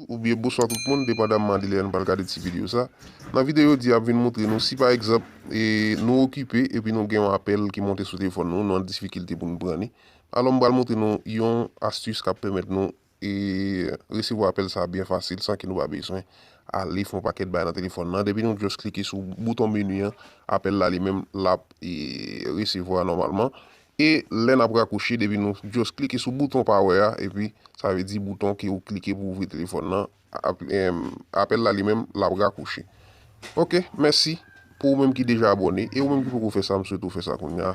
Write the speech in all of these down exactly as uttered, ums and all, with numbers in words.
Oubyen bonswa tout moun, depandamman de lè n pral gade ti videyo sa. Nan videyo di a, m vin montre nou si pa egzanp, e, nou okipe epi nou gen yon apèl ki monte sou telefòn nou, nou an difikilte pou nou pran li. Alò, m pral montre nou yon astis k ap pèmèt nou, e, resevwa apèl sa a byen fasil san ke nou pa bezwen ale fè yon pakèt bagay nan telefòn nan. Depi nou just klike sou bouton meni an, apèl la li menm l ap, e, resevwa nòmalman. E lè n ap rakwoche, depi nou just klike sou bouton power a, epi sa vle di bouton ke ou klike pou ouvri telefòn nan, ap-, em, apèl la li menm, l ap rakwoche. Ok, mèsi pou ou menm ki deja abòne, e ou menm ki poko fè sa, m swete w fè sa kounye a,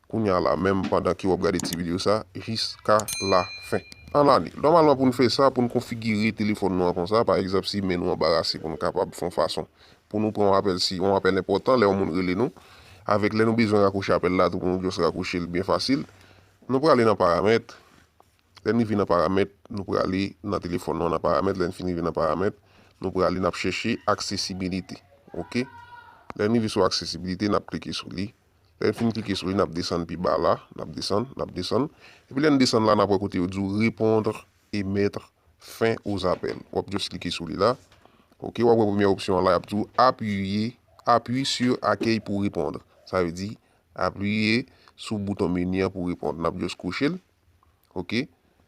kounye a la menm, pandan ke w ap gade ti videyo sa, jiska la fen. Ann ale. Nòmalman, pou n fè sa, pou n konfigire telefòn nou an konsa, pa egzanp, si men nou anbarase, pou n kapab fè yon fason pou nou pran yon apèl, si yon apèl enpòtan, lè yon moun rele nou, avèk lè nou bezwen rakwoche apèl la tou, pou nou just rakwoche l byen fasil, nou prale nan paramèt. Lè n rive nan paramèt, nou prale nan telefòn nan, nan paramèt. Lè n fin rive nan paramèt, nou prale, n ap chèche aksesibilite. Ok? Lè n rive sou aksesibilite, n ap klike sou li. Lè n fin klike sou li, n ap desann pi ba la, n ap desann, n ap desann. Epi lè n desann la, n ap wè kote yo di w répondre et mettre fin aux appels. W ap just klike sou li la. Ok, w ap wè premyè opsyon an la, y ap di w appuyer, appuie sur accueil pour répondre. Sa vle di, apiye sou bouton meni an pou reponn. N ap just kouche l. Ok.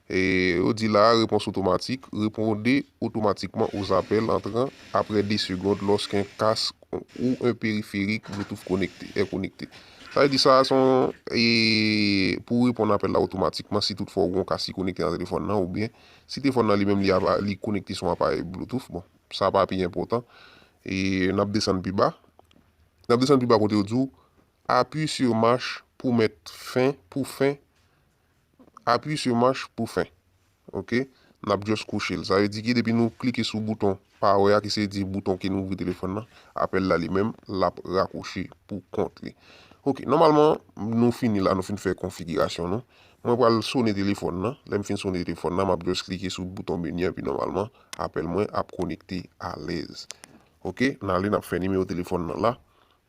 E yo di la, réponse automatique, répondez automatiquement aux appels entrants après deux secondes lorsqu'un casque ou un périphérique Bluetooth connecté, est connecté. Sa vle di sa, se yon, e, pou reponn apèl la otomatikman, si toutfwa ou gen yon kas ki konekte nan telefòn nan, oubyen si telefòn nan li menm li, apa-, li konekte sou yon aparèy Bluetooth, bon, sa pa pi enpòtan. E n ap desann pi ba. N ap desann pi ba kote yo di w, appuie sur mach pou mèt fen, pou fen, appuie sur mach pou fen. Ok? N ap just kouche l. Sa vle di ki depi nou klike sou bouton power a, ki se di bouton ki nou ouvri telefòn nan, apèl la li menm, l ap rakwoche pou kont li. Ok, nòmalman, nou fini la, nou fin fè konfigirasyon nou. Mwen pral sone telefòn nan. Lè m fin sone telefòn nan, m ap just klike sou bouton meni an, epi nòmalman, apèl mwen ap konekte alèz. Ok, n ale, n ap fè nimewo telefòn nan la.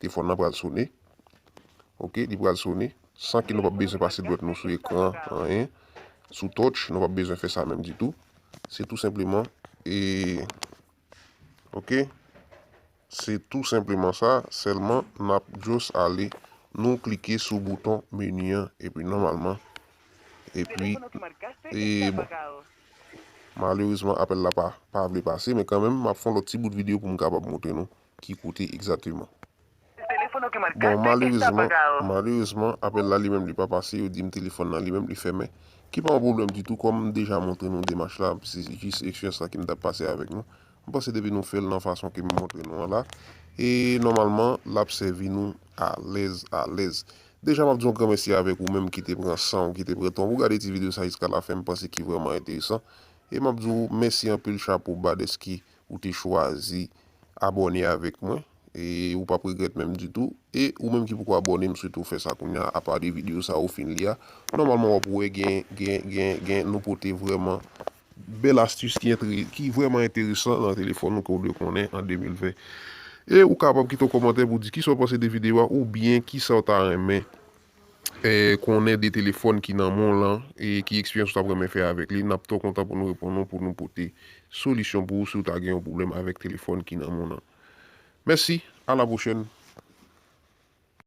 Telefòn nan pral sone. Ok, li pral sone. San ke nou p ap bezwen pase dwèt nou sou ekran, anyen. Sou touch, nou p ap bezwen fè sa menm ditou. Se tou senpleman, e, ok, se tou senpleman sa, sèlman n ap just ale, nou klike sou bouton meni an, epi nòmalman, epi, e bon, malerezman, apèl la pa, pa vle pase, men kanmenm, m ap fè yon lòt ti bout videyo pou m kapab montre nou ki kote egzakteman. Bon, malerezman, malerezman, apèl la li menm li pa pase, yo di m telefòn nan li menm li fèmen. Ki pa yon pwoblèm ditou, kòm m deja montre nou demach la, se jis eksperyans la ke m t ap pase avèk nou. M panse depi nou fè l nan fason ke m montre nou an la, e nòmalman, l ap sèvi nou alèz, alèz. Deja, m ap di yon gran mèsi avèk ou menm ki te pran san w, ki te pran tan w pou gade ti videyo sa jiska lafen, m panse ki vrèman enteresan. E m ap di w mèsi anpil, chapo ba dèske ou te chwazi abòne avèk mwen. E ou p ap regrèt menm ditou. E ou menm ki poko abòne, m swete w fè sa kounye a, apa de videyo sa ou fin li a. Nòmalman, w ap wè gen, gen, gen, gen, nou pote vrèman bèl astis ki entere-, ki vrèman enteresan nan telefòn nou ke w dwe konnen an de mil ven. E ou kapab kite yon kòmantè pou di kisa w panse de videyo a oubyen kisa w ta renmen, e, konnen de telefòn ki nan men w lan e ki eksperyans ou t ap renmen fè avèk li. N ap twò kontan pou nou reponn ou, pou nou pote solisyon pou ou si w ta gen yon pwoblèm avèk telefòn ki nan men w lan. Mèsi, a la pwochèn.